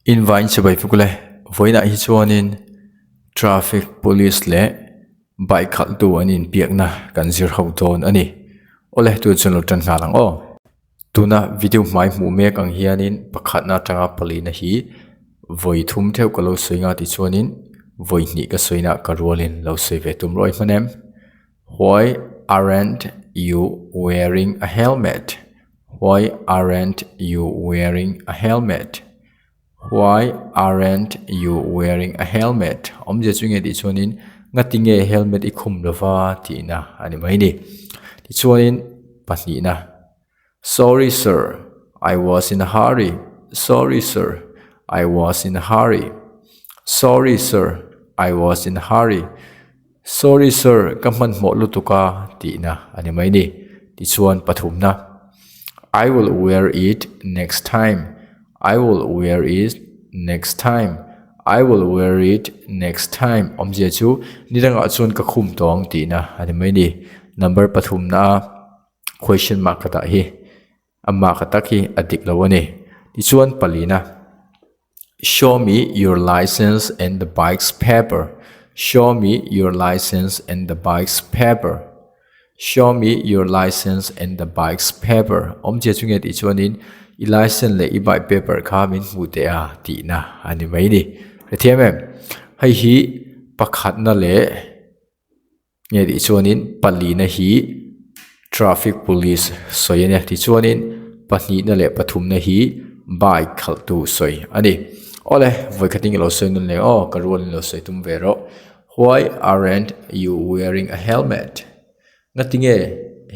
Invain chibai vek ule vawiinah hi chuanin traffic police leh bike khalh tu an inbiakna kan zir ho dawn a ni awle tun chuan lo tan nghal ang aw tuna video hmai hmuh mek ang hianin pakhatna atanga palina hi vawi thum theuh ka lo sawi nga tichuanin vawi hnih ka sawi na ka rualin lo sawi ve tum rawih hman em why aren't you wearing a helmet Why aren't you wearing a helmet? Why aren't you wearing a helmet? Awmzia chu nge tih chuanin ngati nge helmet i khum lova tihna a ni mai ni. Tichuanin pahnihna Sorry sir, I was in a hurry. Sorry sir, I was in a hurry. Sorry sir, I was in a hurry. Sorry sir, ka hmanhmawh lutuk a tihna a ni mai ni. Tichuan pathumna, I will wear it next time, I will wear it next time, I will wear it next time awmzia chu ni dangah chuan ka khum tawh ang tihna a ni mai ni. Number pathumna a question mark ka dah hi a mark a tak hi a dik lo a ni. Tichuan palina. Show me your license and the bike's paper. Show me your license and the bike's paper. Show me your license and the bike's paper. Awmzia chu nge tih chuanin i license leh i bike paper kha min hmuh teh a tihna a ni mai ni. Hrethiam em? Hei hi pakhatna leh Nge tih chuanin palina hi traffic police sawi a nia tichuanin pahnihna leh pathumna hi bike khalh tu sawi a ni. Awle vawikhatin ka lo sawi nawn leh aw ka rualin lo sawi tum ve rawh why aren't you wearing a helmet ngatinge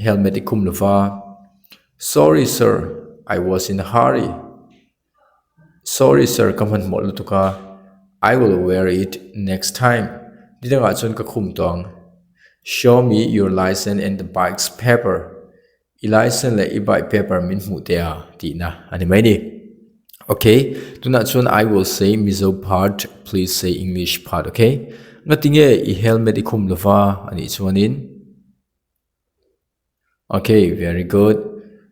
helmet i khum lova sorry sir I was in a hurry. Sorry sir ka hmanhmawh lutuk a, I will wear it next time ni dangah chuan ka khum tawh ang. Show me your license and the bike's paper i license leh i bike paper min hmuh teh a tihna a ni mai ni. Okay tunah chuan I will say Mizo part please say English part okay ngatinge i helmet i khum lova anih chuanin. Okay, very good.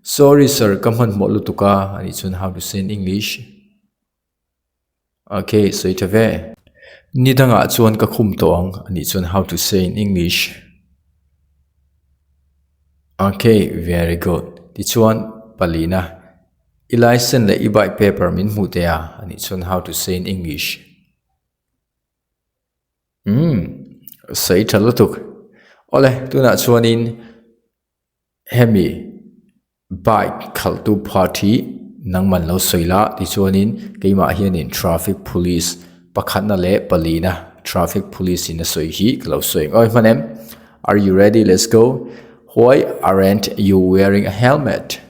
Sorry sir, ka hmanhmawh lutuk a, anih chuan how to say in English? Okay, sawi tha ve. Ni dangah chuan ka khum tawh ang, anih chuan how to say in English? Okay, very good. Tichuan, palina, i license leh i bike paper min hmuh teh a, anih chuan how to say in English? Umm sawi tha lutuk. Awle tunah chuanin hemi bike khalhtu part hi nangman lo sawi la tichuanin keimah hianin traffic police pakhatna leh palina traffic police in a sawi hi ka lo sawi ang. Awi hman em? Are you ready? Let's go. Why aren't you wearing a helmet?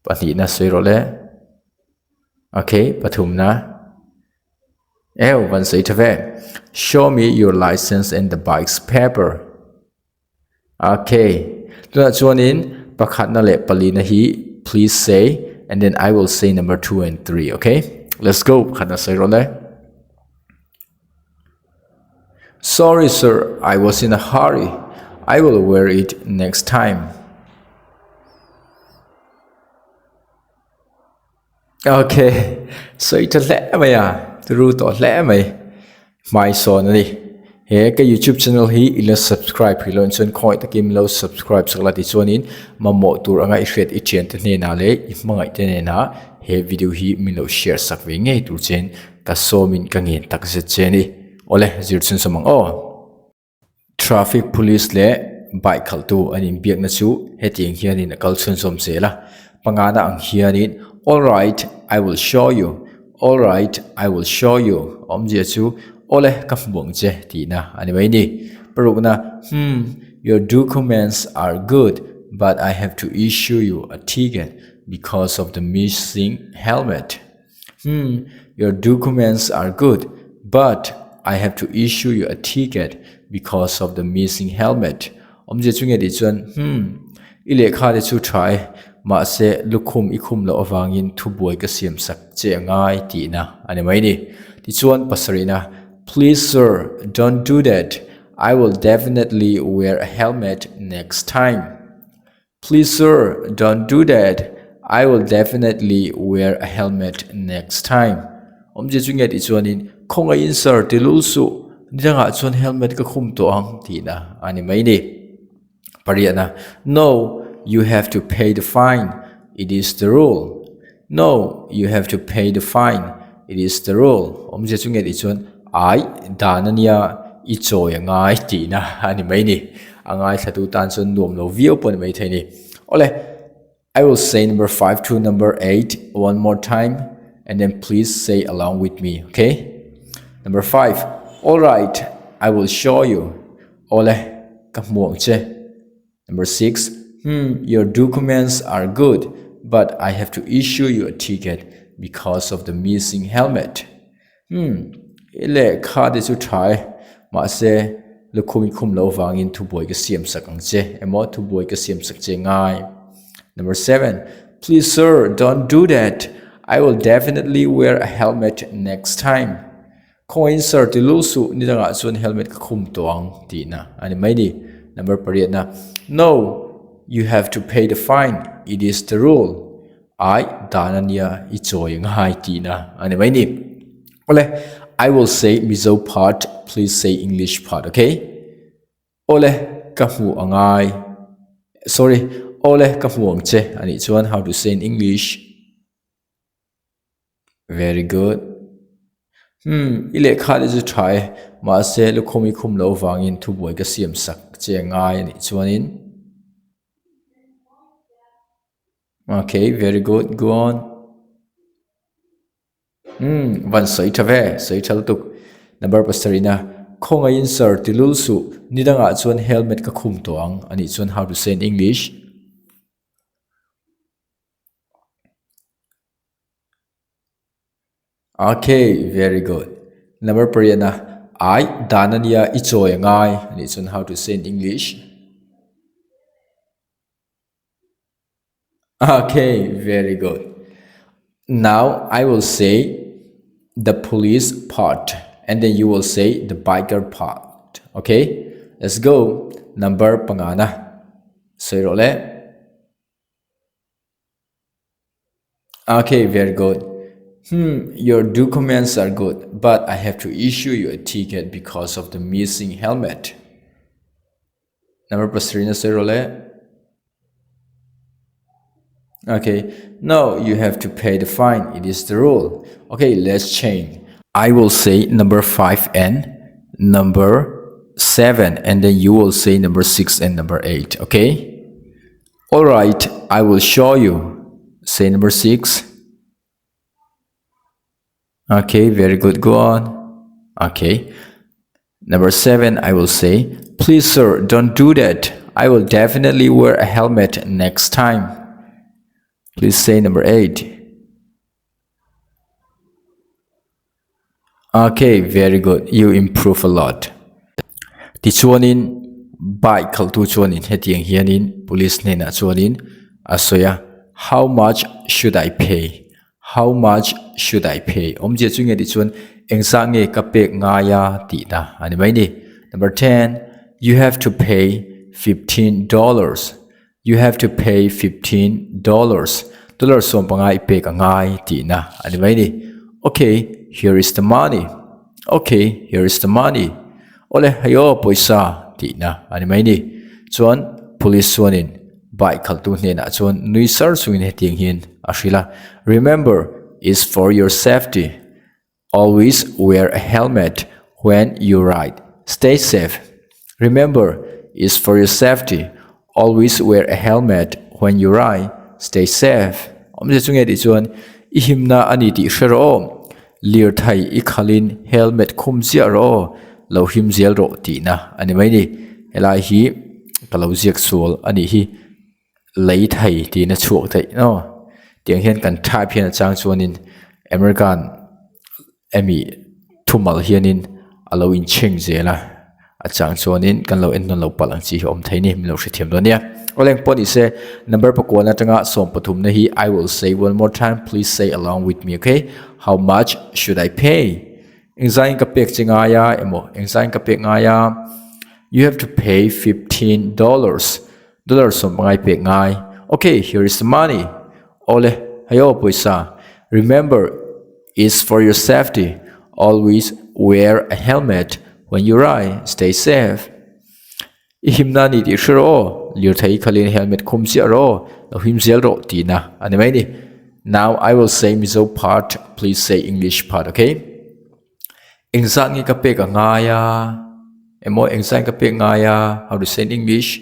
Pahnihna sawi rawh le. Okay, pathumna. Ew van sawi tha ve. Show me your license and the bike's paper. Okay. Tunah chuanin pakhatna leh palina hi please say and then I will say number 2 and 3, okay? Let's go. Pakhatna sawi rawh le. Sorry sir, I was in a hurry. I will wear it next time. Ok, sawi tha hle mai a, ru tawh hle mai, hmai sawn a ni. He ka youtube channel hi i la subscribe hrih loh chuan khawngaih takin min lo subscribe sak la tichuanin mamawh tur anga i hriat i thiante hnenah leh i hmangaih te hnenah he video hi min lo share sak ve ngei tur chuan ka sawmin ka ngen tak zet che a ni. Awle zir chhun sawm ang aw. Traffic police leh bike khalhtu an inbiakna chu hetiang hianin a kal chhunzawm zel a, pangana ang hianin Alright, I will show you, Alright, I will show you awmzia chu Awle ka hmu ang che tihna a ni mai ni. Parukna Hmm, your documents are good but I have to issue you a ticket because of the missing helmet. Hmm, your documents are good, but I have to issue you a ticket because of the missing helmet. Awmzia chu nge tih chuan, hmm, i lehkha te chu tha e, mahse lukhum i khum loh avangin thubuai ka siam sak che a ngai tihna a ni mai ni. Tichuan pasarihna, Please sir, don't do that, I will definitely wear a helmet next time. Please sir, don't do that, I will definitely wear a helmet next time. Awmzia chu nge tih chuanin khawngaihin sir ti lul suh, nidangah chuan helmet ka khum tawh ang tihna a ni mai ni. Pariatna, No, you have to pay the fine, it is the rule. No, you have to pay the fine, it is the rule. Awmzia chu nge tih chuan ai dan a nia i chawi a ngai tihna a ni mai ni. A ngaithlatu tan chuan nuam lo viau pawh a ni maithei ni. Awle. I will say number 5 to number 8 one more time and then please say along with me, okay? Number 5. All right, I will show you. Ole, ka hmuang che. Number 6. Hmm, your documents are good, but I have to issue you a ticket because of the missing helmet. Umm, i lehkha te chu tha e, mahse lukhum i khum loh vangin thubuai ka siam sak ang che emaw thubuai ka siam sak che ngai. Number 7, Please sir, don't do that, I will definitely wear a helmet next time. Khawngain sir ti lul suh, ni dangah chuan helmet ka khum tawh ang tihna a ni mai ni. Number pariatna, No, you have to pay the fine, it is the rule. Ai, dan a nia, i chawi ngai tihna a ni mai ni. Awle, I will say Mizo part, please say English part, okay? Awle, ka hmuh a ngai. Sorry, awle, ka hmu ang che a nih chuan how to say in English? Very good. Hmm, i lehkha te chu tha e, mahse lukhum i khum loh vangin thubuai ka siam sak che ngai a nih chuanin. Okay, very good, go on. Hmm, van sawi tha ve, sawi tha lutuk. Number pasarihna, khawngaihin sir ti lul suh, ni dangah chuan helmet ka khum tawh ang a nih chuan how to say in English? Okay, very good. Number pariatna, ai dan a nia i chawi a ngai a nih chuan how to say in English? Okay, very good. Now I will say the police part and then you will say the biker part. Okay, let's go. Number pangana. Say rawh le. Okay, very good. Hmm, your documents are good, but I have to issue you a ticket because of the missing helmet. Number pasarihna sawi rawh le. Okay, no, you have to pay the fine. It is the rule. Okay, let's change. I will say number 5 and number 7 and then you will say number 6 and number 8, okay? All right, I will show you. Say number 6. Okay, very good. Go on. Okay. Number 7, I will say, please sir, don't do that. I will definitely wear a helmet next time. Please say number 8. Okay, very good. You improve a lot. Tichuanin bike khaltu chuanin hetiang hianin police hnenah chuanin a sawi a, how much should I pay? How much should I pay? Awmzia chu nge tih chuan engzah nge ka pek ngai a tihna a ni mai ni. Number 10, you have to pay $15. You have to pay $15. Dollar 15 i pek a ngai tihna a ni mai ni. Okay, here is the money. Okay, here is the money. Awle, hei aw, pawisa tihna a ni mai ni. Chuan police chuanin bike khaltu hnenah chuan nui sar chungin hetiang hian a hrilh a, Remember, it's for your safety. Always wear a helmet when you ride. Stay safe. Remember, it's for your safety. Always wear a helmet when you ride. Stay safe. Awmzia chu nge tih chuan i himna a ni tih hre rawh aw. Lirthei i khalin helmet khum chiah rawh aw, lo him zel rawh tihna a ni mai ni. Helai hi ka lo ziak sual a nih hi lei thei tiin a chhuak theih aw. Tiang hian kan type hian a chang chuanin American emi thumal hianin a lo inchheng zel a, a chang chuanin kan lo en hnawn lo palh ang chi hi a awm thei ni, min lo hrethiam dawn nia. Aw leng pawh ni se, number pakuan atanga 13 na hi I will say one more time, please say along with me okay, how much should I pay? Engzaiin ka pek che ngai a emaw engzaiin ka pek ngai a, you have to pay $15, dollar 15 i pek ngai, okay here is the money, awle hei aw pawisa, remember. It's for your safety, always wear a helmet when you ride, stay safe. I himna a ni tih hre rawh aw, lirthei khalin helmet khum chiah rawh aw, lo him zel rawh tihna a ni mai ni. Now I will say Mizo part, please say English part, okay? Engzat nge ka pek a ngai a? Emaw engzat nge ka pek ngai a? How to say in English?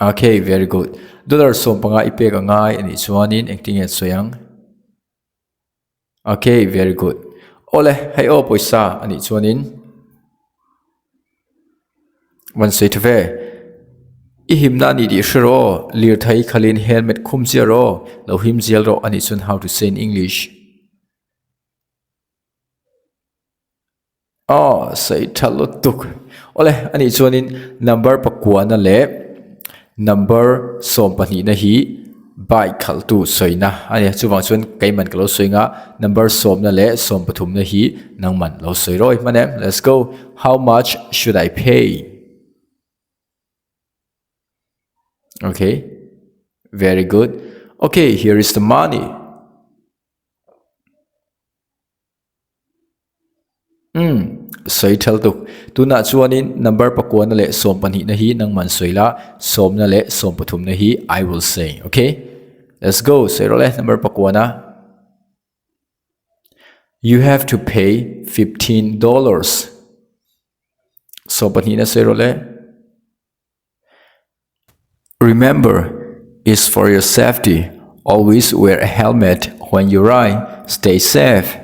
Okay, very good. Dollar 15 i pek a ngai a nih chuanin engtin nge an sawi ang? Okay, very good. Awle, hei aw pawisa a nih chuanin van sawi tha ve. I himna a nih tih hre rawh aw, lirthei khalin helmet khum chiah rawh aw, lo him zel rawh a nih chuan how to say in English? Aw, sawi tha lutuk. Awle, anih chuanin number pakuana leh number 12 na hi bike khalhtu sawina a ni. Chuvang chuan keiman ka lo sawi anga number sawmna leh 13 na hi nangman lo sawi rawh i hman em. Let's go. How much should I pay? Okay, very good. Okay, here is the money. Umm, sawi thal tuk. Tunah chuanin number pakuana leh 12 na hi nangman sawi la, sawmna leh 13 na hi I will say, okay? Let's go, sawi rawh le number pakuana. You have to pay $15. 12 na sawi rawh le. Remember, it's for your safety. Always wear a helmet when you ride. Stay safe.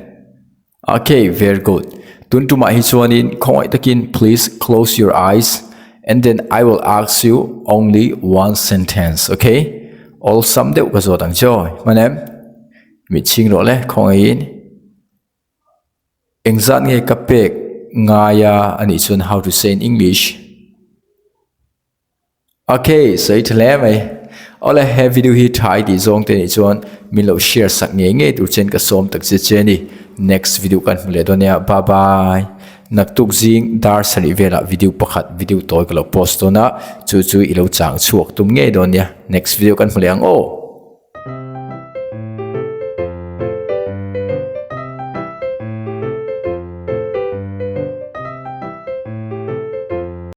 Okay, very good. Tun tumah hi chuanin khawngaih takin please close your eyes and then I will ask you only one sentence, okay? Awlsam deuh ka zawt ang che aw. Hman em? Mit chhing rawh le khawngaihin. Engzat nge ka pek ngai a anih chuan how to say in English? Ok, sawi tha hle mai. Awle, he video hi tha i tih zawng te nih chuan min lo share sak ngei ngei tur chen ka sawm tak che che a ni. Next video kan hmu leh dawn nia, bye bye. Naktuk zing dar sarih velah video pakhat video tawi ka lo post dawn a, chu chu i lo chang chhuak tum ngei dawn nia. Next video kan hmu leh ang aw.